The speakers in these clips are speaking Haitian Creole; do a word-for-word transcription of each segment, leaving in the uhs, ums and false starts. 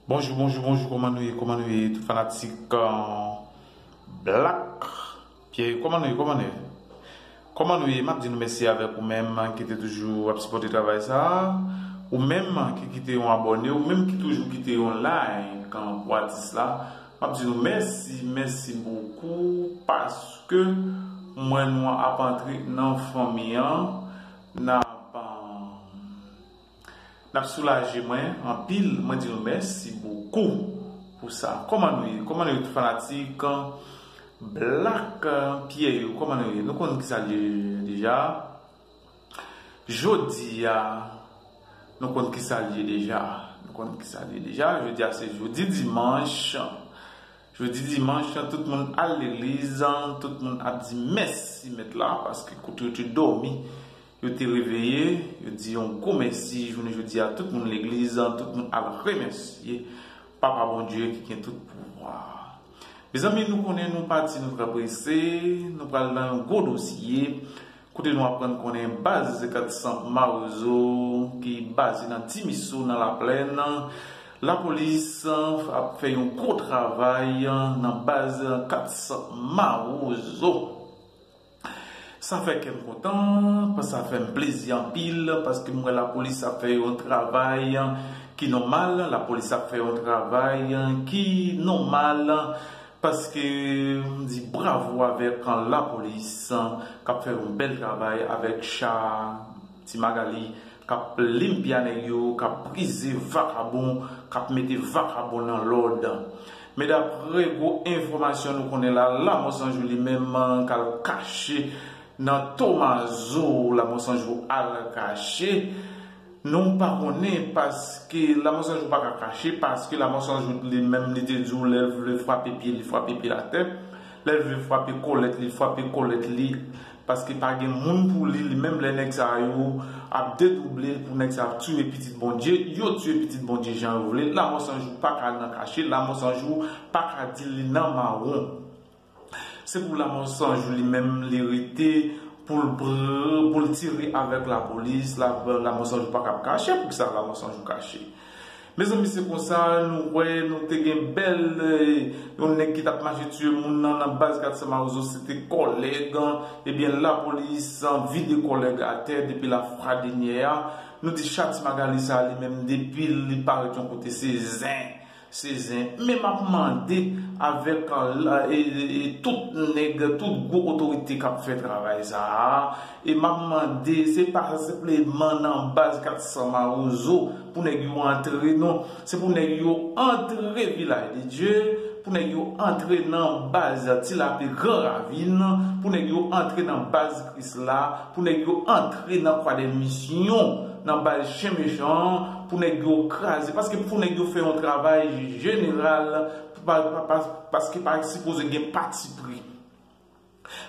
Bonjou, bonjou, bonjou, kòman nou ye, kòman nou ye, tout fanatik euh, Black Pierre, kòman nou ye, kòman nou ye? Kòman nou ye? M ap di nou mèsi avèk ou menm ki te toujou ap sipòte travay sa a, ou menm ki kite yon abòne, ou menm ki toujou kite yon like pou atis la. M ap di nou mèsi, mèsi bokou, paske mwen nou ap antre nan fanmi an, n ap N ap soulaje mwen anpil, mwen di nou mèsi bokou pou sa. Kòman nou ye? Kòman nou ye tout fanatik Black Pierre yo? Kòman nou ye? Nou konn kisa l ye deja. Jodi a, nou konn kisa l ye deja. Nou konn kisa l ye deja. Jodi a se jodi dimanch. Jodi dimanch, tout moun al legliz, tout moun ap di mèsi mèt la, paske kote yo te dòmi, yo te reveye, yo di yon gwo mèsi jounen jodi a, tout moun legliz, tout moun al remèsye Papa Bondye ki gen tout pouvwa. Mezanmi, nou konnen nou pati, nou trè prese, nou pral nan yon gwo dosye, kote nou aprann konnen baz kat san Mawozo ki baze nan Timiso nan Laplèn, lapolis ap fè yon gwo travay nan baz kat san Mawozo. Sa fè kè m kontan, sa fè m plezi anpil, paske m wè lapolis ap fè yon travay ki nòmal, lapolis ap fè yon travay ki nòmal, paske m di bravo avèk lapolis k ap fè yon bèl travay avèk cha Ti Magali k ap limpya nèg yo, k ap brize vakabon, k ap mete vakabon nan lòd. Men daprè gwo enfòmasyon nou konnen la, Lamò San Jou li menm k al kache nan Tomazo, Lamò San Jou al kache. Nou pa konnen paske Lamò San Jou pa ka kache, paske Lamò San Jou li menm li te di w lè l vle frape pye li, frape pye l atè. Lè l vle frape kòlèt li, frape kòlèt li. Paske pa gen moun pou li, li menm lè nèg sa yo ap dedouble pou nèg sa ap tiye pitit Bondye, yo tiye pitit Bondye jan yo vle. Lamò San Jou pa ka nan kache, Lamò San Jou pa ka di li nan mawon. Se pou Lamò San Jou li menm li rete pou l pr- pou l tire avèk lapolis, la, Lamò San Jou pa ka kache, poukisa Lamò San Jou kache? Mezanmi, se konsa, nou wè, nou te gen bèl, eh, yon nèg ki t ap mache tiye moun nan, nan baz kat san Mawozo, se te kòlèg, ebyen, lapolis vide kòlèg atè depi lafwa dènyè a. Nou di cha Ti Magali sa li menm, depi li parèt yon kote, se zen, se zen. Men m ap mande avèk, eh, la, e, e, e tout nèg, tout gwo otorite k ap fè travay sa a, e m ap mande, se pa senpleman nan baz kat san Mawozo pou nèg yo antre, non. Se pou nèg yo antre Vilaj de Dye, pou nèg yo antre nan baz Ti Lape Gran Ravin, pou nèg yo antre nan baz Krisla, pou nèg yo antre nan Kwa dè Misyon, nan baz Chen Mechan, pou nèg yo kraze. Paske pou nèg yo fè yon travay jeneral, pa- pa- pa- paske pa sipoze gen patipri.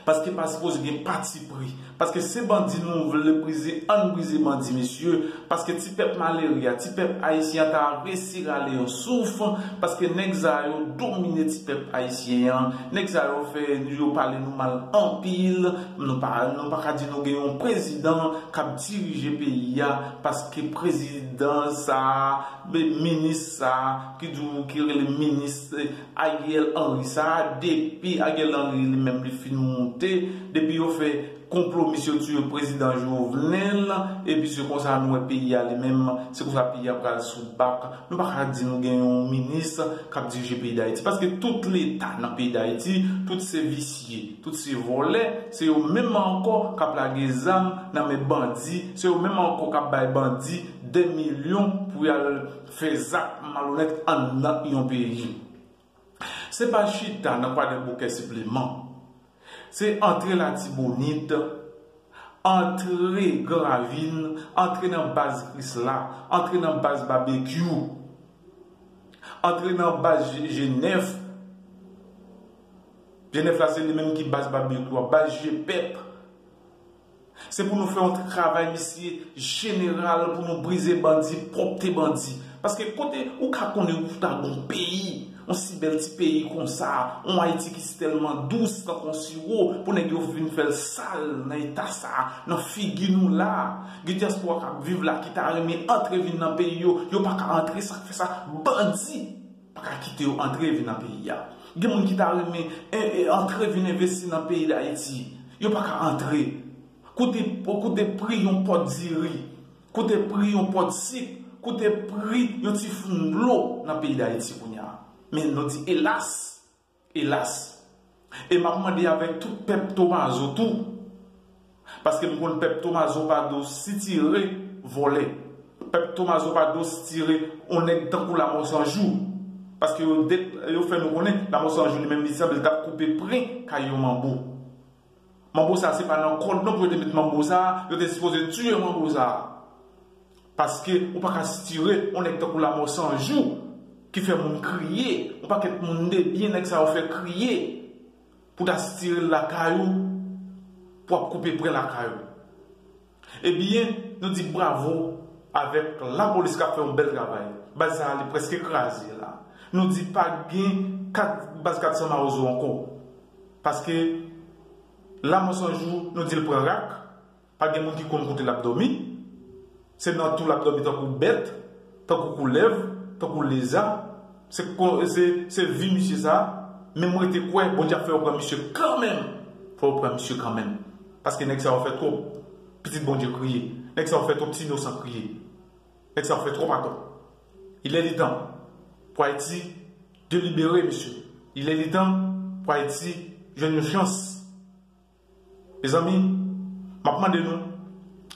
Paske pa sipoze gen patipri. Paske se bandi nou vle brize, ann brize bandi, mesye. Paske ti pèp malere a, ti pèp ayisyen an ta resi rale yon souf. Paske nèg sa yo domine ti pèp ayisyen an. Nèg sa yo fè yo pale nou mal anpil. Nou pa, nou pa ka di nou gen yon prezidan k ap dirije peyi a. Paske prezidan sa a, be- minis sa a, ki di w ki rele minis, eh, Ariel Henry sa a, depi Ariel Henry li menm li fin moute, depi yo fè konplo, misye tiye prezidan Jovenel, epi se konsa nou wè peyi a li menm, se konsa peyi a pral sou bak. Nou pa ka di nou gen yon minis k ap dirije peyi Dayiti, paske tout leta nan peyi Dayiti, tout se visye, tout se vòlè, se yo menm ankò k ap lage zam nan men bandi, se yo menm ankò k ap bay bandi de milyon pou y al fè zak malonèt anndan yon peyi. Se pa chita nan Kwadèboukè senpleman. Se antre Latibonit, antre Gran Ravin, antre nan baz Krisla, antre nan baz Babekyou, antre nan baz G- G nèf. G nèf la se li menm ki baz Babekyou a, baz G pèp. Se pou nou fè yon travay, mesye, jeneral, pou nou brize bandi, pwòpte bandi. Paske kote ou ka konnen ou ta gon peyi, Yon si bèl ti peyi konsa, yon Ayiti ki si tèlman dous tankou yon siwo, pou nèg yo vin fè l sal nan eta sa, nan figi nou la. Gen dyaspora k ap viv la ki ta renmen antre vin nan peyi yo, yo pa ka antre, sa k fè sa, bandi pa ka kite yo antre vin nan peyi a. Gen moun ki ta renmen e, e, antre vin envesti nan peyi Dayiti, yo pa ka antre. Koute, koute pri yon pòt diri, koute pri yon pòt sik, koute pri yon ti foun dlo nan peyi Dayiti kounye a. Men nou di elas, elas. E m ap mande avèk tout pèp Tomazo tou, paske m konn pèp Tomazo pa do sitire vòlè. Pèp Tomazo pa do sitire yon nèg tankou Lamò San Jou, paske yo, de, yo fè nou konnen Lamò San Jou li menm li sanble l t ap koupe pren kay yon manbo. Manbo sa se pa nan kòd non pou yo te met manbo sa, yo te sipoze tiye manbo sa. Paske ou pa ka sitire yon nèg tankou Lamò San Jou ki fè moun kriye, yon pakèt moun debyen nèg sa yo fè kriye, pou ta sitire l lakay ou, pou ap koupe pren lakay ou. Ebyen, nou di bravo avèk lapolis k ap fè yon bèl travay. Baz sa a li prèske kraze la. Nou di pa gen kat, baz kat san Mawozo ankò. Paske Lamò San Jou, nou di l pran rak, pa gen moun ki konn kote l ap dòmi. Se nan twou l ap dòmi tankou bèt, tankou koulèv, tankou leza. Se, se, se vi misye sa. Men m rete kwè Bondye ap fè yo pran misye kanmenm. Fò yo pran misye kanmenm. Paske nèg sa yo fè twòp pitit Bondye kriye. Nèg sa yo fè twòp ti inosan kriye. Nèg sa yo fè twòp atò. Il est le temps pou Ayiti delibere, mesye. Il est le temps pou Ayiti jwenn yon chans. Mezanmi, m ap mande nou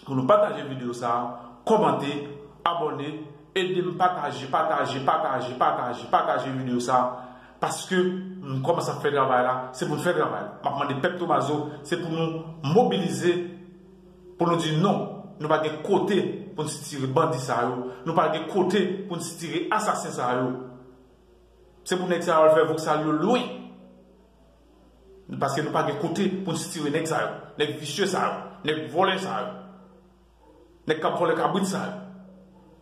pou nou pataje videyo sa a, kòmante, abòne, ede m pataje, pataje, pataje, pataje, pataje videyo sa a, paske nou kòmanse ap fè travay la, se pou n fè travay la. M ap mande pèp Tomazo, se pou nou mobilize, pou nou di non, nou pa gen kote pou n sitire bandi sa yo, nou pa gen kote pou n sitire asasen sa yo. Se pou nèg sa yo al fè voksal yo lwen. Paske nou pa gen kote pou n sitire nèg sa yo, nèg visye sa yo, nèg vòlè sa yo, nèg k ap vòlè kabrit sa yo,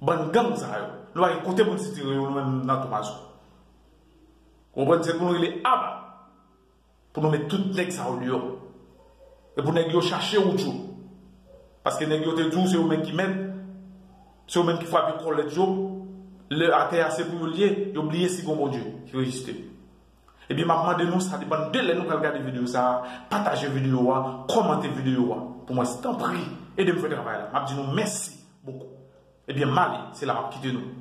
bann gang sa yo. Nou pa gen kote pou n sitire yo nou menm nan Tomazo. Ou konprann? Se pou nou rele aba, pou nou met tout nèg sa yo deyò. E pou nèg yo chache wout yo. Paske nèg yo te di w se yo menm ki mèt, se yo menm ki frape kòlèt yo, lè atè a se pou yo l ye, yo bliye si gon Bondye ki reziste. Ebyen, m ap mande nou, sa depann de lè nou pral gade videyo sa a, pataje videyo a, kòmante videyo a pou mwen, tanpri, ede m fè travay la. M ap di nou mèsi bokou. Ebyen, m ale, se la m ap kite nou.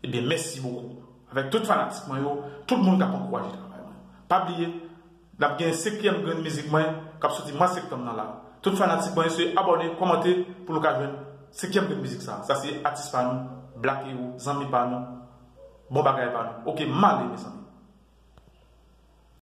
Ebyen, mèsi bokou. Avèk tout fanatik mwen yo, tout moun k ap ankouraje travay mwen. Pa bliye, n ap gen senkyèm grenn mizik mwen k ap soti mwa septanm nan la. Tout fanatik mwen yo, se abòne, kòmante pou nou ka jwenn senkyèm grenn mizik sa. Sa se atis pa nou, Black Hero, zanmi pa nou, bon bagay pa nou. Oke, m ale, mezanmi.